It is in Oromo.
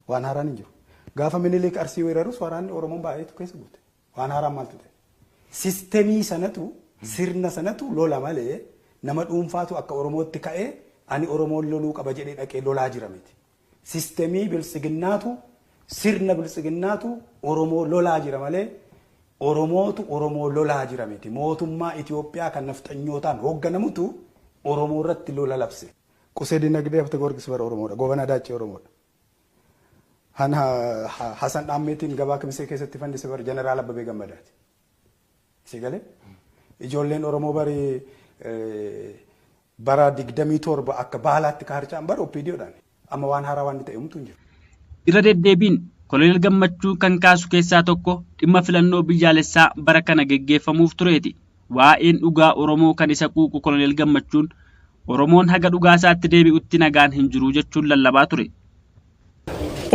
Waan haaraan hin jiru. Gaafa Minilik Arsii weerarus waraanni Oromoon baay'eetu keessa guute. Waan haaraan maaltu ta'e? Sistemii sanatu, sirna sanatu lola malee nama dhuunfaatu akka Oromootti ka'ee ani Oromoon loluu qaba jedhee dhaqee lolaa jira miti. Sistemii biltsiginnaatu, sirna biltsiginnaatu Oromoo lolaa jira malee Oromootu Oromoo lolaa jira miti. Mootummaa Itoophiyaa kan nafxanyootaan hoogganamutu Oromoo irratti lola labse. Qusee Dinagdee Habte Goorgis bara Oromoodha. Gobanaa Daaccee Oromoodha. Han Hasan Dhaammeetiin gabaa Kimisee keessatti fannise bara Jeneraal Abbabee Gammadaati. Si galee? Ijoolleen Oromoo bari bara 27 akka baalaatti ka harca'an bara OPDOdhaan. Amma waan haaraa waan ta'e homtuu hin jiru. Irra deddeebiin Koloneel Gammachuun kan kaasu keessaa tokko dhimma filannoo biyyaalessaa bara kana geggeeffamuuf tureeti. Waa'een dhugaa Oromoo kan isa quuqu Koloneel Gammachuun Oromoon haga dhugaasaatti deebi'utti nagaan hin jiru jechuun lallabaa ture.